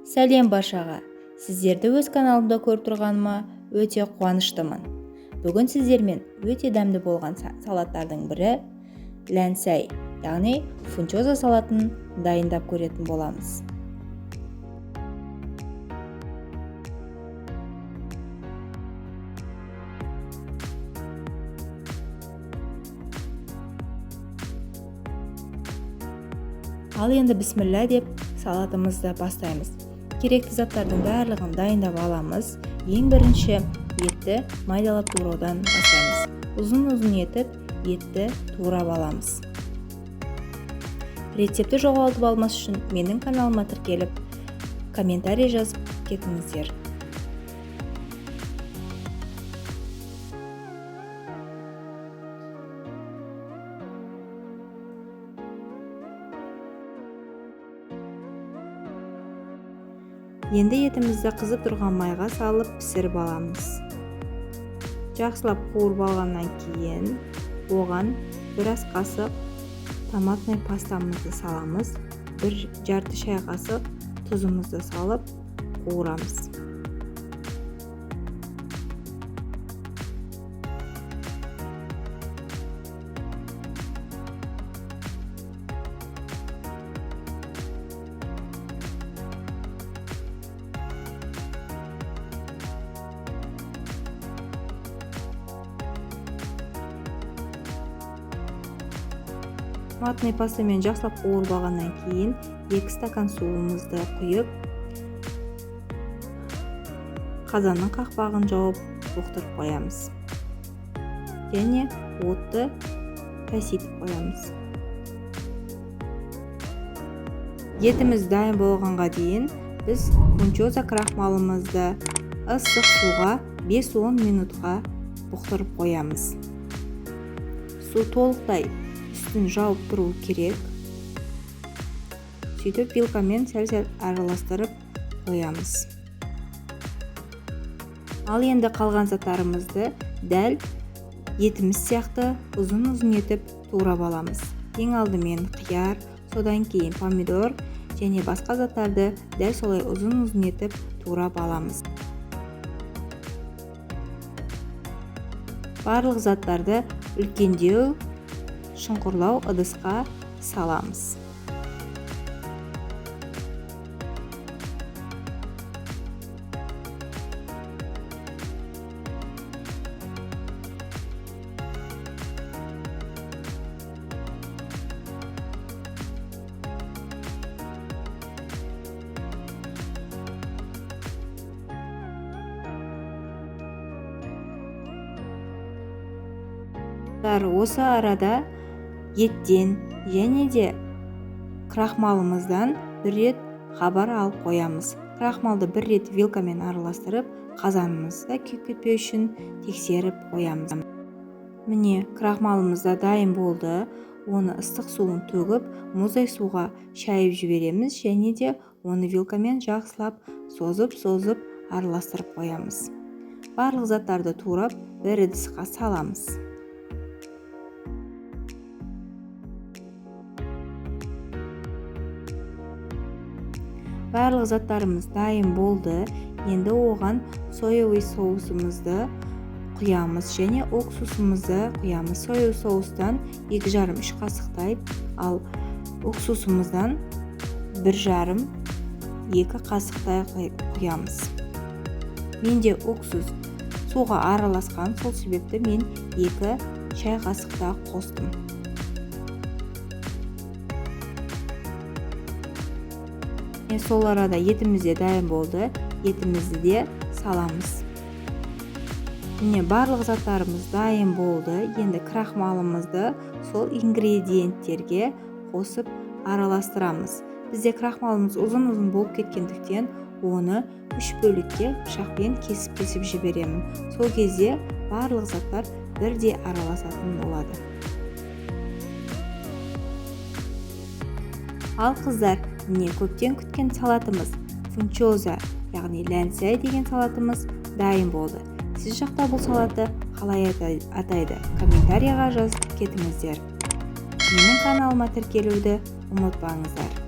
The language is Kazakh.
Сәлем баршаға! Сіздерді өз каналымда көріп тұрғаныма өте қуаныштымын. Бүгін сіздермен өте дәмді болған салаттардың бірі ләнсәй, яғни фунчоза салатын дайындап көретін боламыз. Ал енді бісміллә деп салатымызды бастаймыз. Керекті заттардың барлығын дайындап аламыз. Ең бірінші етті майдалап тураудан бастаймыз. Ұзын-ұзын етіп етті турап аламыз. Рецептті жоғалтып алмас үшін менің каналыма тіркеліп, комментарий жазып кетіңіздер. Енді етімізді қызып тұрған майға салып пісіріп аламыз. Жақсылап қуырып алғаннан кейін оған бір ас қасық томатный пастамызды саламыз, бір жарты шай қасық тұзымызды салып қуырамыз. Томатный пастамен жақсылап қуырып алғаннан кейін 2 стакан суымызды құйып, қазанның қақпағын жауып бұқтырып қоямыз. Және отты пәсейтіп қоямыз. Етіміз дайын болғанға дейін біз фунчоза крахмалымызды ыстық суға 5-10 минутқа бұқтырып қоямыз. Су толықтай үстін жауып тұру керек. Сөйтіп вилкамен сәл-сәл араластырып қоямыз. Ал енді қалған заттарымызды дәл етіміз сияқты ұзын-ұзын етіп турап аламыз. Ең алдымен қияр, содан кейін помидор және басқа заттарды дәл солай ұзын-ұзын етіп турап аламыз. Барлық заттарды үлкендеу шұңқырлау ыдысқа саламыз. Осы арада еттен және де крахмалымыздан бір рет хабар алып қоямыз. Крахмалды бір рет вилкамен араластырып, қазанымызда күйіп кетпеу үшін тексеріп қоямыз. Міне, крахмалымыз да дайын болды. Оны ыстық суын төгіп, мұздай суға шайып жібереміз және де оны вилкамен жақсылап созып-созып араластырып қоямыз. Барлық заттарды турап, бір ыдысқа саламыз. Барлық заттарымыз дайын болды. Енді оған соевый соусымызды құямыз және уксусымызды құямыз. Соевый соустан 2,5-3 қасықтай, ал уксусымыздан 1,5-2 қасықтай құямыз. Менде уксус суға араласқан, сол себепті мен 2 шай қасықта қостым. Сол арада етіміз де дайын болды. Етімізді де саламыз. Міне, барлық заттарымыз дайын болды. Енді крахмалымызды сол ингредиенттерге қосып араластырамыз. Бізде крахмалымыз ұзын-ұзын болып кеткендіктен оны 3 бөлікке пышақпен кесіп-кесіп жіберемін. Сол кезде барлық заттар бірдей араласатын болады. Ал қыздар, міне көптен күткен салатымыз фунчоза, яғни ләнсәй деген салатымыз дайын болды. Сіз жақта бұл салатты қалай атайды? Комментарияға жазып кетіңіздер. Менің каналыма тіркелуді ұмытпаңыздар.